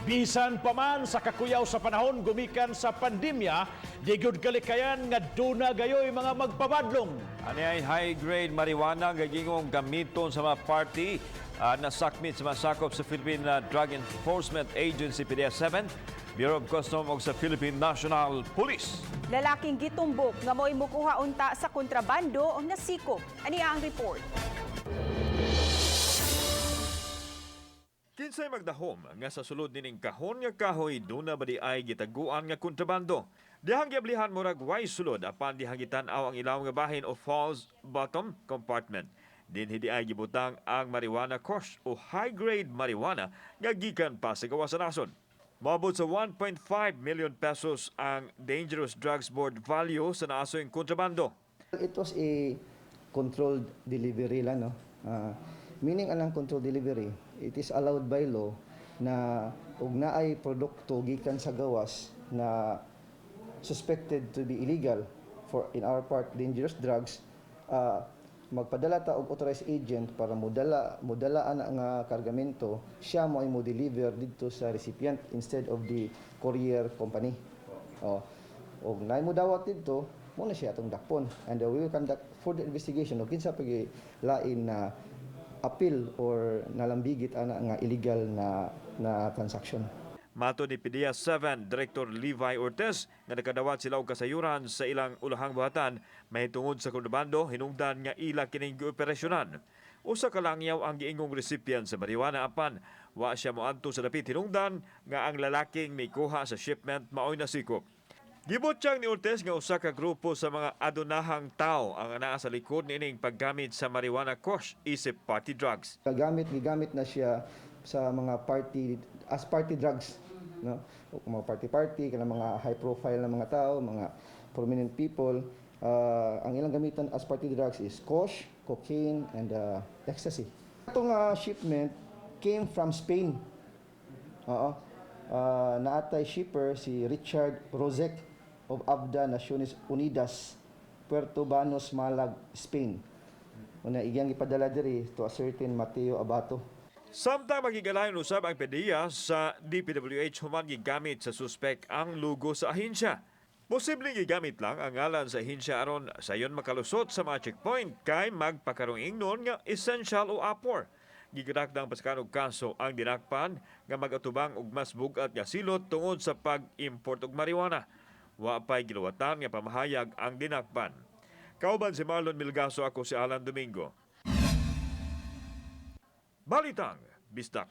Bisan pa man sa kakuyaw sa panahon gumikan sa pandemya, di gyud kalikayan nga duna gayoy mga magpabadlong. Ani ay high-grade marijuana nga gingong gamiton sa mga party nasakmit sa mga sakop sa Philippine Drug Enforcement Agency PDEA 7, Bureau of Customs ug sa Philippine National Police. Lalaking gitumbok nga mo'y mukuha unta sa kontrabando nasikop. Ani ang report. Kinsay magdahom nga sa sulod nining kahon nga kahoy duna ba di ay gitaguan nga kontrabando? Dihang giablihan murag way sulod apan dihang gitan-aw ang ilawom nga bahin o false bottom compartment. Dinhi di ay gibutang ang marijuana kush o high-grade marijuana nga gikan pa sa gawas sa nasod. Moabot sa 1.5 million pesos ang Dangerous Drugs Board value sa naasoyng kontrabando. It was a controlled delivery lang, no? Meaning anang controlled delivery, it is allowed by law na og naay produkto gikan sa gawas na suspected to be illegal, for in our part dangerous drugs, magpadala ta og authorized agent para modala modala ana nga kargamento, siya mo ay mo deliver didto sa recipient instead of the courier company. Oh. Og naay mo dawat didto, mo na siya atong dakpon and we will conduct further investigation og kinsa pag lain na appeal or nalambigit ana nga illegal na transaction. Matod ni PDEA 7 Director Levi Ortiz nga nakadawat sila og kasayuran sa ilang ulahang buhatan mahitungod sa kontrabando hinungdan nga ila kining gioperasyonan. Usa ka langyaw ang giingong recipient sa marijuana apan wa siya moadto sa dapit hinungdan nga ang lalaking mikuha sa shipment maoy nasikop. Gibutyag ni Ortiz nga usa ka grupo sa mga adunahang tao ang anaa sa likod niining paggamit sa marijuana kush isip party drugs. Gigamit na siya sa mga party as party drugs, no? O mga party party kanang mga high profile na mga tao, mga prominent people, ang ilang gamiton as party drugs is kush, cocaine and ecstasy. Itong shipment came from Spain. Oo. Naatay shipper si Richard Rozek of Avda, Naciones Unidas, Puerto Banos, Malag, Spain. Una iyang ipadala diri to a certain Mateo Abato. Samtang magigalayon usab ang PDEA sa DPWH human gigamit sa suspek ang logo sa ahensya. Posibleng gigamit lang ang ngalan sa ahensya aron sayon makalusot sa mga checkpoint kay magpakarong ingnon nga essential o apor. Gigadakdang paskan og kaso ang dinakpan nga mag-atubang og mas bug-at nga silot tungod sa pag-import og marijuana. Wa pay giluwatan nga pamahayag ang dinakpan. Kauban si Marlon Milgaso, ako si Alan Domingo. Balitang Bisdak.